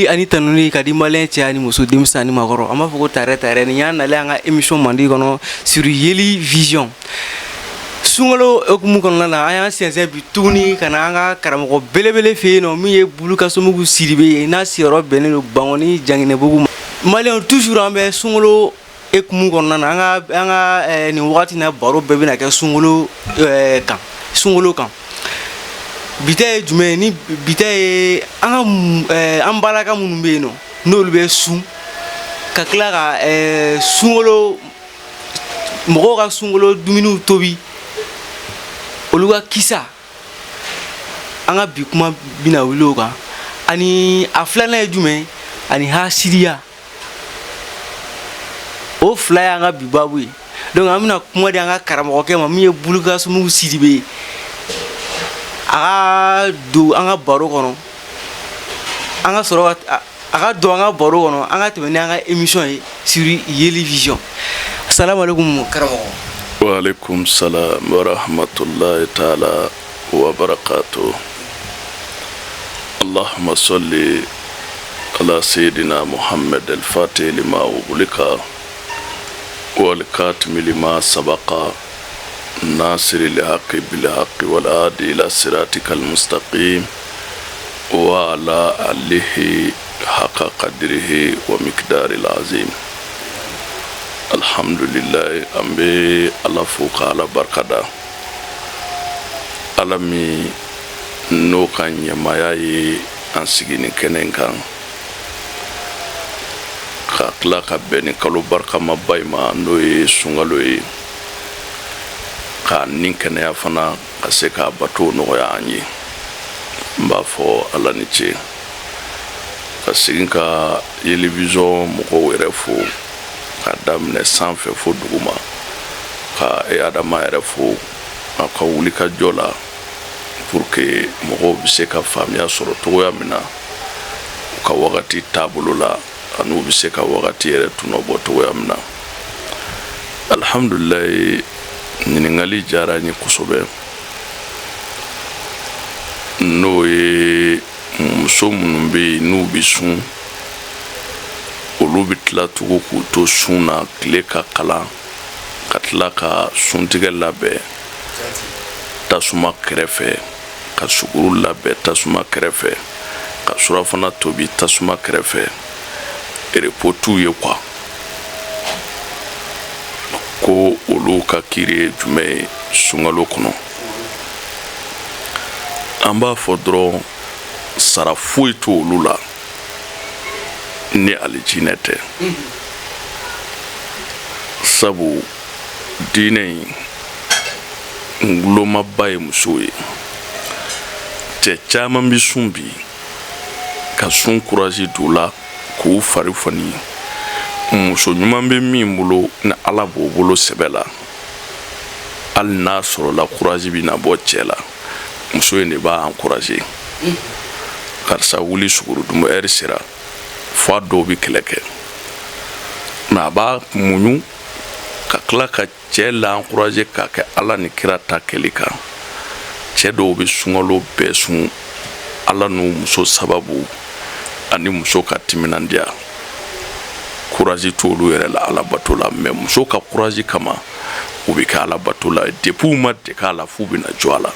Foli ani tanuni ka di malien cɛ ani muso, denmisɛn ani maakɔrɔ. An b'a fɔ ko tare tare. Nin y'an nalen an ka émission mandi kɔnɔ sur Yeli Vision. Sunkalo hukumu kɔnɔna na, an y'an sɛnsɛn bi tuguni ka na an ka karamɔgɔ belebele fɛ yen nɔ, min ye Bulukasomugu Sidibe ye, n'a sigiyɔrɔ bɛnnen don Bankɔni Janginɛbugu ma. Maliyɛnw, toujours an bɛ sunkalo hukumu kɔnɔna na. An ka nin wagati na, baro bɛɛ bɛna kɛ sunkalo kan, sunkalo kan. Bi ta ye jumɛn ye? Ni bi ta ye, an ka an balaka minnu bɛ yen nɔ, n'olu bɛ sun ka tila ka sunkalo mɔgɔw ka sunkalo dumuniw tobi, olu ka kisa. An ka bi kuma bɛna wuli o kan. Ani a filanan ye jumɛn? Ani hasidiya. O fila y'an ka bi baabu ye. Donc an bɛna kuma di an ka karamɔgɔkɛ ma, min ye Bulukasumugu Sidibe ye, a ka don an ka baro kɔnɔ. An ka sɔrɔ ka a ka don an ka baro kɔnɔ, an ka tɛmɛ ni an ka émission ye sur Yeli Vision. Salamu alaikum, karamɔgɔ. Waaleykum salam wa rahmatullahi taala wa barakatuh. Allahumma salli ala sayyidina Muhammad al-Fatih lima ughliqa wal khatimi lima sabaqa nasiri al-haqqi bil haqqi wal hadi ila siratikal mustaqim wa ala alihi haqqa qadrihi wa miqdaril azim. Alhamdulilayi, an bɛ Ala fo ka Ala barikada, Ala min n'o ka ɲɛmaya ye an sigi nin kɛnɛ in kan, ka tila ka bɛn ni kalo barikamaba in ma, n'o ye sunkalo ye, k'a ni kɛnɛya fana ka se k'a bato nɔgɔya an ye. N b'a fɔ Ala ni ce, ka segin ka Yeli Vision mɔgɔw yɛrɛ fo, ka daminɛ sanfɛ fo duguma, ka e Adama yɛrɛ fo a ka wuli ka jɔ la pour que mɔgɔw bɛ se ka faamuya sɔrɔ cogoya min na u ka wagati taabolo la, ani u bɛ se ka wagati yɛrɛ tɔnɔ bɔ cogoya min na. Alihamudulilayi, ɲininkali diyara n ye kosɛbɛ, n'o ye muso minnu bɛ yen n'u bɛ sun, olu bɛ tila tugun k'u to sun na tile ka kalan, ka tila ka suntigɛ labɛn tasuma kɛrɛfɛ, ka suguru labɛn tasuma kɛrɛfɛ, ka surafana tobi tasuma kɛrɛfɛ, repos t'u ye quoi. Ko olu ka kiri ye jumɛn ye sunkalo kɔnɔ? An b'a fɔ dɔrɔn, sara foyi t'olu la ni alijinɛ tɛ, sabu diinɛ in ngulomaba ye musow ye. Cɛ caman bɛ sun bi ka sun courage don la k'u fari foni. Muso ɲuman bɛ min bolo, ni Ala b'o bolo sɛbɛ la, hali n'a sɔrɔla courage bɛ na bɔ cɛ la, muso in de b'a encourager: "Karisa, wuli, suguru dun heure sera." Fo a dɔw bɛ kɛlɛ kɛ, mais a b'a muɲu ka tila ka cɛ la encourager k'a kɛ Ala ni kira ta kɛli kan. Cɛ dɔw bɛ sunkalo bɛɛ sun Ala n'u muso sababu ani muso ka timinandiya. Courage t'olu yɛrɛ la Ala bato la, mais muso ka courage kama, u bɛ kɛ Ala bato la depuis u ma dege a la f'u bɛna jɔ a la.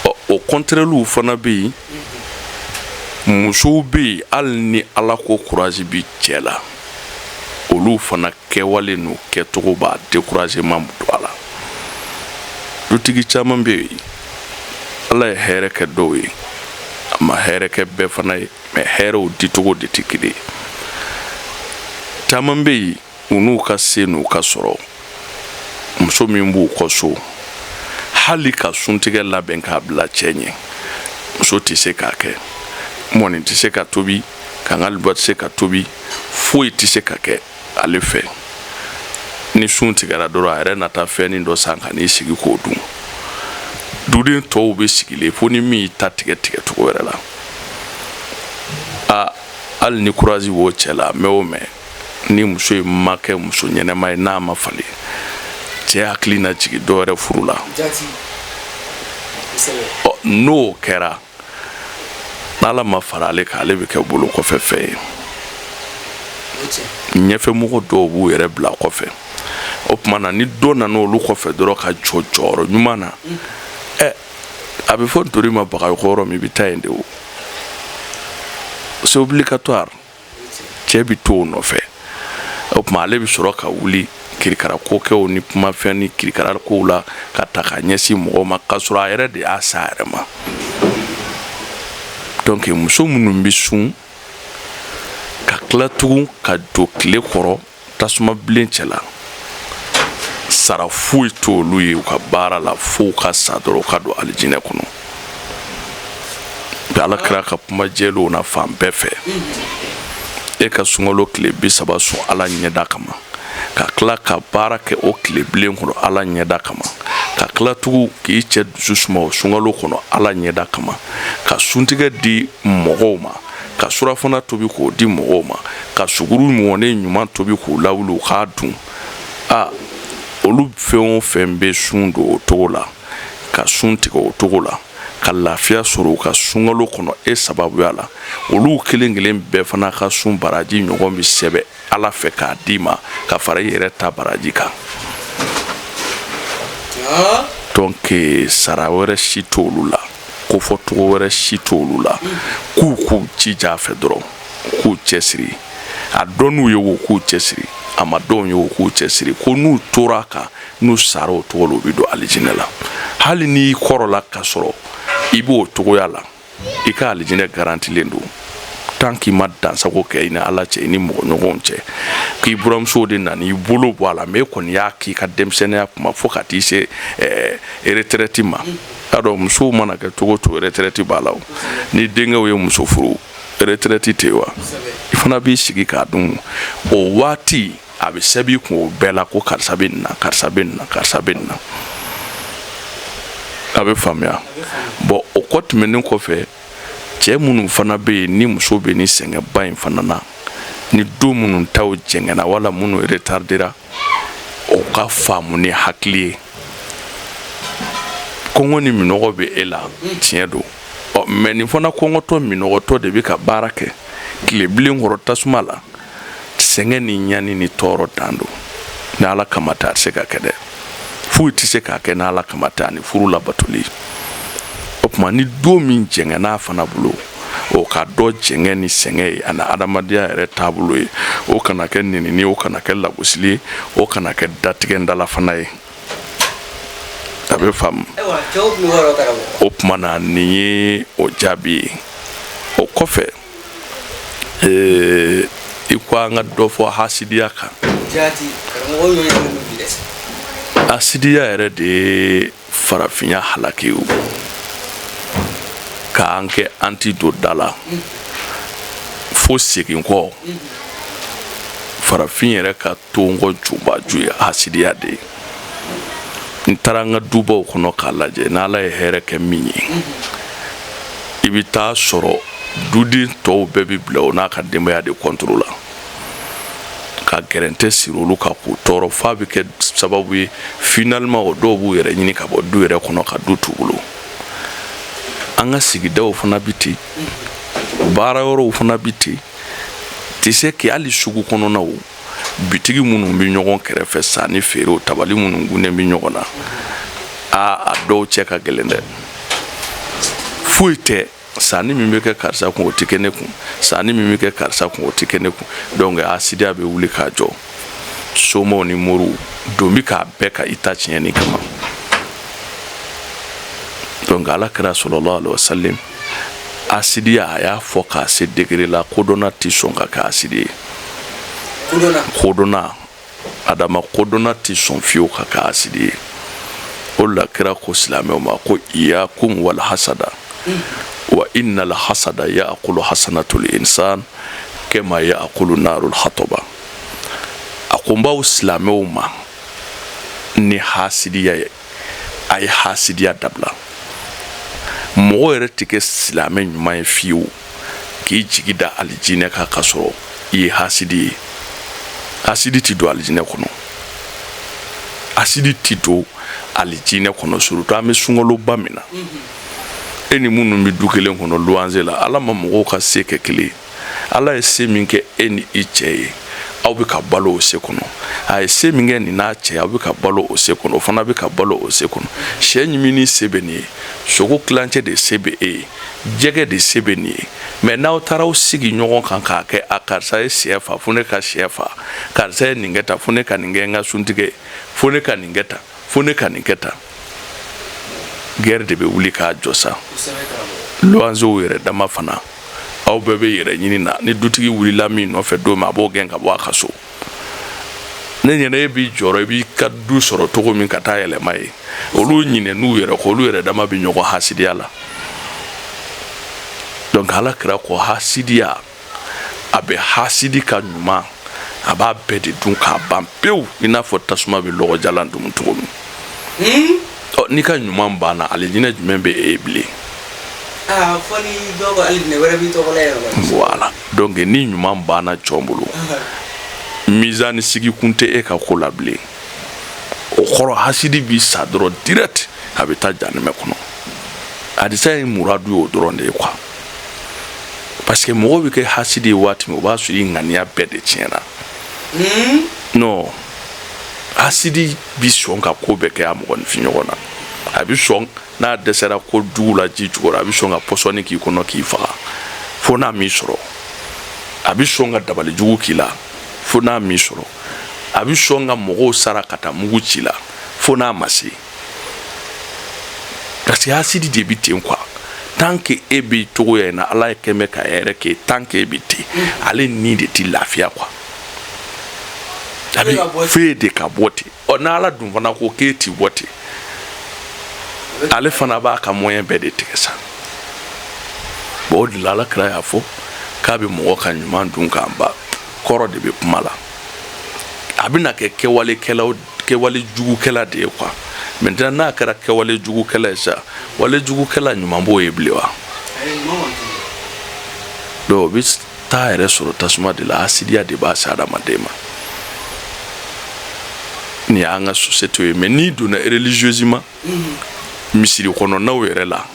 Ɔ, o contraire fana bɛ yen. Musow bɛ yen, hali ni Ala ko courage bi cɛ la, olu fana kɛwale n'u kɛcogo b'a découragement don a la. Dutigi caman bɛ yen, Ala ye hɛrɛ kɛ dɔw ye, a ma hɛrɛ kɛ bɛɛ fana ye, mais hɛrɛw dicogo de tɛ kelen ye. Caman bɛ yen, u n'u ka se n'u ka sɔrɔ, muso min b'u kɔ so, hali ka suntigɛ labɛn k'a bila cɛ ɲɛ, muso tɛ se k'a kɛ. Mɔni tɛ se ka tobi, kangaliba tɛ se ka tobi, foyi tɛ se ka kɛ ale fɛ. Ni sun tigɛra dɔrɔn, a yɛrɛ na taa fɛnnin dɔ san ka n'i sigi k'o dun. Duden tɔw bɛ sigilen fo ni min y'i ta tigɛ tigɛ cogo wɛrɛ la. A hali ni courage b'o cɛ la, mɛ o mɛ, ni muso in ma kɛ muso ɲɛnɛma ye, n'a ma falen, cɛ hakili na jigin dɔ wɛrɛ furu la. Ɔ, n'o kɛra, N'Ala ma fara ale kan, ale bɛ kɛ bolo kɔfɛ fɛn ye. Ɲɛfɛmɔgɔ dɔw b'u yɛrɛ bila kɔfɛ. O tuma na, ni dɔ nana olu kɔfɛ dɔrɔn ka jɔ jɔyɔrɔ ɲuman na, ɛ, a bɛ fɔ ntori ma bagayɔgɔ yɔrɔ min, i bɛ taa yen de. O c'est obligatoire, cɛ bɛ to o nɔfɛ. O tuma, ale bɛ sɔrɔ ka wuli kirikara kokɛw ni kumafɛn ni kirikara kow la ka ta ka ɲɛsin mɔgɔw ma, k'a sɔrɔ a yɛrɛ de y'a sa a yɛrɛ ma. Donc muso minnu bɛ sun ka tila tugun ka don tile kɔrɔ tasuma bilen cɛ la, sara foyi t'olu ye u ka baara la fo ka sa dɔrɔn u ka don alijinɛ kɔnɔ. Bi Ala kira ka kuma jɛlenw na fan bɛɛ fɛ, e ka sunkalo tile 30 sun Ala ɲɛda kama, ka tila ka baara kɛ o tile bilen kɔnɔ Ala ɲɛda kama, ka tila tugun k'i cɛ dusu suma o sunkalo kɔnɔ Ala ɲɛda kama, ka suntigɛ di mɔgɔw ma, ka surafana tobi k'o di mɔgɔw ma, ka suguru mɔnen ɲuman tobi k'o lawuli u k'a dun. A olu fɛn o fɛn bɛ sun don o cogo la, ka sun tigɛ o cogo la, ka lafiya sɔrɔ u ka sunkalo kɔnɔ e sababuya la, olu kelen kelen bɛɛ fana ka sun baraji ɲɔgɔn bɛ sɛbɛn Ala fɛ k'a d'i ma ka fara i yɛrɛ ta baraji kan. Donc sara wɛrɛ si t'olu la, kofɔ cogo wɛrɛ si t'olu la. K'u jija a fɛ dɔrɔn, k'u cɛsiri. A dɔnn'u ye wo, k'u cɛsiri. A ma dɔn u ye wo, k'u cɛsiri. Ko n'u tora a kan, n'u sara o cogo la, u bɛ don alijinɛ la. Hali n'i kɔrɔla ka sɔrɔ i b'o cogoya la, i ka alijinɛ garantilen don, tant k'i ma dansago kɛ i ni Ala cɛ, i ni mɔgɔ ɲɔgɔnw cɛ, k'i buramuso de nana i bolo bɔ a la. Mais e kɔni y'a k'i ka denmisɛnninya kuma fo ka t'i se retraite ma. Y'a dɔn, musow mana kɛ cogo o cogo, retraite b'a la. O ni denkɛw ye muso furu, retraite tɛ yen wa? I fana b'i sigi k'a dun. O waati a bɛ sɛbɛn i kun o bɛɛ la ko karisa bɛ nin na, karisa bɛ nin na, karisa bɛ nin na. A bɛ faamuya. Bon, o kɔ tɛmɛnen kɔfɛ, cɛ minnu fana bɛ yen ni muso bɛ ni sɛgɛnba in fana na, ni don minnu taw jɛngɛnna wala minnu retardera, o ka faamu ni hakili ye. Kɔngɔ ni minɔgɔ bɛ e la, tiɲɛ don. Ɔ, mais nin fana kɔngɔtɔ minɔgɔtɔ de bɛ ka baara kɛ tile bilen kɔrɔ tasuma la. Sɛgɛn ni ɲani ni tɔɔrɔ dan don. Ni Ala kama tɛ, a tɛ se ka kɛ dɛ. Foyi tɛ se k'a kɛ n'Ala kama tɛ, ani furu labatoli. O tuma, ni don min jɛngɛn'a fana bolo, o ka dɔ jɛngɛ ni sɛgɛn ye ani adamadenya yɛrɛ taabolo ye, o kana kɛ nenini, o kana kɛ lagosili ye, o kana kɛ datigɛndala fana ye. A bɛ faamu. O tuma na, nin ye o jaabi ye. O kɔfɛ, i ko an ka dɔ fɔ hasidiya kan. Hasidiya yɛrɛ de ye farafinya halaki o, k'an kɛ an ti don da la fo segin kɔ. Farafin yɛrɛ ka tonkɔ jubaju ye hasidiya de ye. N taara an ka dubaw kɔnɔ k'a lajɛ, n'Ala ye hɛrɛ kɛ min ye, i bɛ taa sɔrɔ duden tɔw bɛɛ bɛ bila o n'a ka denbaya de contre la, ka gɛrɛntɛ siri olu kan k'u tɔɔrɔ, f'a bɛ kɛ sababu ye finalement o dɔw b'u yɛrɛ ɲini ka bɔ du yɛrɛ kɔnɔ, ka du t'u bolo. An ka sigidaw fana bɛ ten, baara yɔrɔw fana bɛ ten. Tɛ se k'i hali sugu kɔnɔnaw, bitigi minnu bɛ ɲɔgɔn kɛrɛfɛ, sanni feerew, tabali minnu gunnen bɛ ɲɔgɔn na, a dɔw cɛ ka gɛlɛn dɛ. Foyi tɛ, sanni min bɛ kɛ karisa kun, o tɛ kɛ ne kun, sanni min bɛ kɛ karisa kun, o tɛ kɛ ne kun. Donc hasidiya bɛ wuli k'a jɔ. Somaw ni moriw don bi k'a bɛɛ ka i ta tiɲɛni kama. Donc Ala kira sallallahu alaihi wasallam, hasidiya, a y'a fɔ k'a se degré la, kodɔnna tɛ sɔn ka kɛ hasidi ye. Kodɔnna, adama kodɔnna tɛ sɔn fiyewu ka kɛ hasidi ye. O la, kira ko silamɛw ma ko iyakum wal hasada wa innal hasada yaakulu hasanatul insan kama yaakulu narul hataba. A ko n b'aw silamɛw ma ni hasidiya ye, a ye hasidiya dabila. Mɔgɔ yɛrɛ tɛ kɛ silamɛ ɲuman ye fiyewu k'i jigi da alijinɛ kan ka sɔrɔ i ye hasidi ye. Hasidi tɛ don alijinɛ kɔnɔ, hasidi tɛ don alijinɛ kɔnɔ, surtout an bɛ sunkaloba min na. E ni minnu bɛ du kelen kɔnɔ luwanze la, Ala ma mɔgɔw ka se kɛ kelen ye. Ala ye se min kɛ e ni i cɛ ye, aw bɛ ka balo o se kɔnɔ. A ye se min kɛ nin n'a cɛ, aw bɛ ka balo o se kɔnɔ, o fana bɛ ka balo o se kɔnɔ. Sɛ ɲimini se bɛ nin ye, sogo tilancɛ de se bɛ e ye, jɛgɛ de se bɛ nin ye. Mais n'aw taara aw sigi ɲɔgɔn kan k'a kɛ, a karisa ye sɛ fa, fo ne ka sɛ fa, karisa ye nin kɛ tan, fo ne ka nin kɛ n ka suntigɛ, fo ne ka nin kɛ tan, fo ne ka nin kɛ tan, guerre de bɛ wuli k'a jɔ sa. Luwanzew yɛrɛ dama fana, aw bɛɛ bɛ yɛrɛ ɲini na. Ni dutigi wulila min nɔfɛ don min, a b'o gɛn ka bɔ a ka so. Ne ɲɛna, e b'i jɔrɔ i b'i ka du sɔrɔ cogo min ka taa yɛlɛma ye. Olu ɲinɛ n'u yɛrɛ kɔ, olu yɛrɛ dama bɛ ɲɔgɔn hasidiya la. Donc Ala kira ko hasidiya, a bɛ hasidi ka ɲuman, a b'a bɛɛ de dun k'a ban pewu, i n'a fɔ tasuma bɛ lɔgɔjalan dun cogo min. Ɔ, n'i ka ɲuman banna, alijinɛ jumɛn bɛ e ye bilen? Aa, fɔ ni dɔw ko alijinɛ wɛrɛ b'i tɔgɔ la yɛrɛ. Voilà, donc ni ɲuman banna jɔn bolo, mizani sigi kun tɛ e ka ko la bilen. O kɔrɔ, hasidi bi sa dɔrɔn direct, a bɛ taa janimɛ kɔnɔ. Hadisa ye muradu ye o dɔrɔn de ye quoi, parce que mɔgɔ bɛ kɛ hasidi ye waati min, o b'a sɔrɔ i ŋaniya bɛɛ de tiɲɛna. Non, hasidi bi sɔn ka ko bɛɛ kɛ a mɔgɔninfin ɲɔgɔn na. A bi sɔn, n'a dɛsɛra ko jugu la ji jukɔrɔ, a bi sɔn ka pɔsɔni k'i kɔnɔ k'i faga fo n'a m'i sɔrɔ. A bi sɔn ka dabali jugu k'i la fo n'a m'i sɔrɔ. A bi sɔn ka mɔgɔw sara ka taa mugu ci la fo n'a ma se, parce que hasidi de bi ten quoi. Tant que e bɛ cogoya in na, Ala ye kɛmɛ ka hɛrɛ kɛ, tant que e bɛ ten, ale ni de ti lafiya quoi. A bɛ f'e de ka bɔ ten. Ɔ, n'Ala dun fana ko k'e ti bɔ ten, ale fana b'a ka moyen bɛɛ de tigɛ sa. Bon, o de la Ala kira y'a fɔ k'a bɛ mɔgɔ ka ɲuman dun k'an ba. Kɔrɔ de bɛ kuma la. A bɛna kɛ kɛwalekɛlaw, kɛwale jugukɛla de ye quoi. Maintenant, n'a kɛra kɛwale jugukɛla ye sa, wale jugukɛla ɲuman b'o ye bilen wa? Donc o bɛ taa yɛrɛ sɔrɔ tasuma de la. Hasidiya de b'a se adamaden ma. Nin y'an ka société ye. Mais n'i donna religieusement, misiri kɔnɔnaw yɛrɛ la,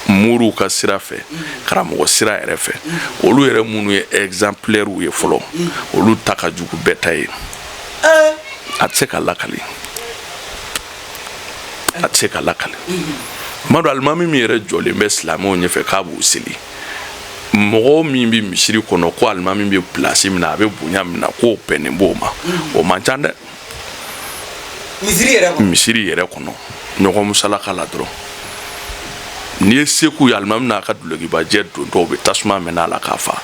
moriw ka sira fɛ, karamɔgɔ sira yɛrɛ fɛ, olu yɛrɛ minnu ye exemplaires ye fɔlɔ, olu ta ka jugu bɛɛ ta ye. A tɛ se ka lakali, a tɛ se ka lakali. Tuma dɔ, alimami min yɛrɛ jɔlen bɛ silamɛw ɲɛfɛ k'a b'u seli, mɔgɔ min bɛ misiri kɔnɔ ko alimami bɛ place min na, a bɛ bonya min na, k'o bɛnnen b'o ma, o man ca dɛ. Misiri yɛrɛ kɔnɔ? Misiri yɛrɛ kɔnɔ, ɲɔgɔn musalaka la dɔrɔn. N'i ye seku ye, alimami n'a ka dulɔkibajɛ dontɔ, u bɛ tasuma mɛnɛ a la k'a fa.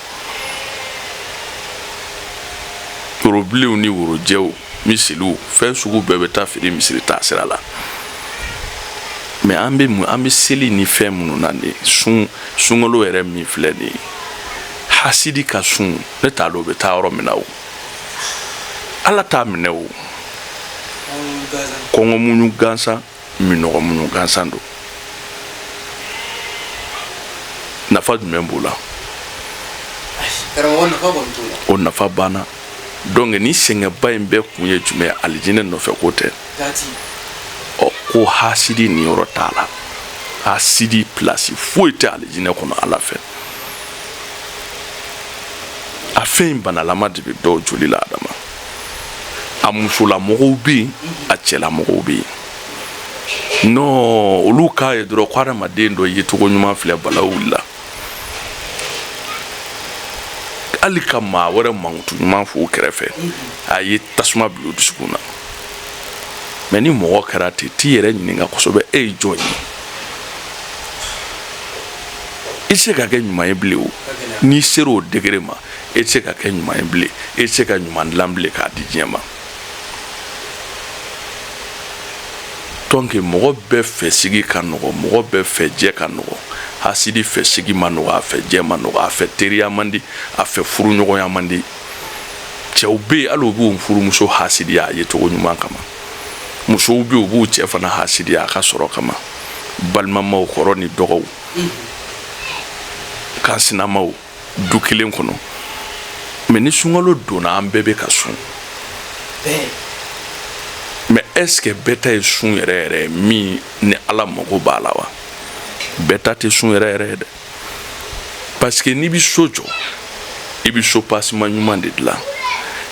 Worobilenw ni worojɛw, miseliw, fɛn sugu bɛɛ bɛ taa feere misiri taa sira la. Mais an bɛ mun, an bɛ seli ni fɛn minnu na nin sun, sunkalo yɛrɛ min filɛ nin ye, hasidi ka sun, ne t'a dɔn o bɛ taa yɔrɔ min na. O Ala t'a minɛ. O kɔngɔ muɲu gansan, minɔgɔ muɲu gansan don. Nafa jumɛn b'o la? O nafa banna. Donc ni sɛgɛnba in bɛɛ kun ye jumɛn ye? Alijinɛ nɔfɛ ko tɛ. Ɔ, ko hasidi niyɔrɔ t'a la, hasidi place foyi tɛ alijinɛ kɔnɔ Ala fɛ. A fɛn in banalama de bɛ dɔw joli la. Adama, a musolamɔgɔw bɛ yen, a cɛlamɔgɔw bɛ yen. Non, olu k'a ye dɔrɔn ko adamaden dɔ ye cogo ɲuman filɛ, bala wulila, hali ka maa wɛrɛ mankutu ɲuman fɔ o kɛrɛfɛ, a ye tasuma bila o dusukun na. Mais ni mɔgɔ kɛra ten, t'i yɛrɛ ɲininka kosɛbɛ, e ye jɔn ye? I tɛ se ka kɛ ɲuman ye bilen. O n'i sera o degré ma, e tɛ se ka kɛ ɲuman ye bilen, e tɛ se ka ɲuman dilan bilen k'a di diɲɛ ma. Donc mɔgɔ bɛɛ fɛ sigi ka nɔgɔ, mɔgɔ bɛɛ fɛ jɛ ka nɔgɔ. Hasidi fɛ sigi man nɔgɔ, a fɛ jɛ man nɔgɔ, a fɛ teriya man di, a fɛ furuɲɔgɔnya man di. Cɛw bɛ yen, hali u b'u furumuso hasidiya a ye cogo ɲuman kama. Musow bɛ yen, u b'u cɛ fana hasidiya a ka sɔrɔ kama. Balimamaw, kɔrɔ ni dɔgɔw, kansinamaw, du kelen kɔnɔ. Mais ni sunkalo donna, an bɛɛ bɛ ka sun. Mais est ce que bɛɛ ta ye sun yɛrɛ yɛrɛ ye min ni Ala mago b'a la wa? Bɛɛ ta tɛ sun yɛrɛ yɛrɛ ye dɛ, parce que n'i bɛ so jɔ, i bɛ soubassement ɲuman de dilan.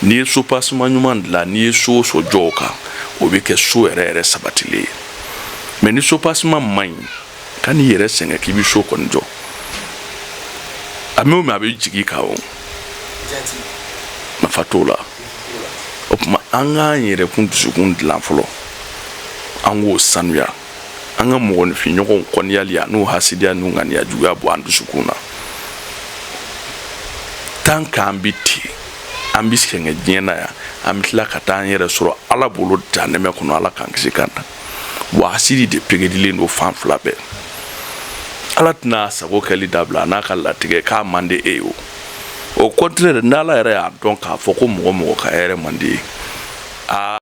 N'i ye soubassement ɲuman dilan, n'i ye so o so jɔ o kan, o bɛ kɛ so yɛrɛ yɛrɛ sabatilen ye. Mais ni soubassement man ɲi, kan'i yɛrɛ sɛgɛn k'i bɛ so kɔni jɔ. A mɛn o mɛn, a bɛ jigin kan, o nafa t'o la. O tuma, an k'an yɛrɛkun dusukun dilan fɔlɔ, an k'o sanuya, an ka mɔgɔninfinɲɔgɔnw kɔniyali a n'u hasidiya n'u ŋaniya juguya bɔ an dusukun na. Tant qu'an bɛ ten, an bɛ sɛgɛn diɲɛ na yan, an bɛ tila ka taa an yɛrɛ sɔrɔ Ala bolo jahanɛmɛ kɔnɔ. Ala k'an kisi ka na. Wa hasidi de pegedilen don fan fila bɛɛ. Ala tɛna a sago kɛli dabila a n'a ka latigɛ k'a man di e ye. O au contraire, n'Ala yɛrɛ y'a dɔn k'a fɔ ko mɔgɔ mɔgɔ ka hɛrɛ man di ye, aa.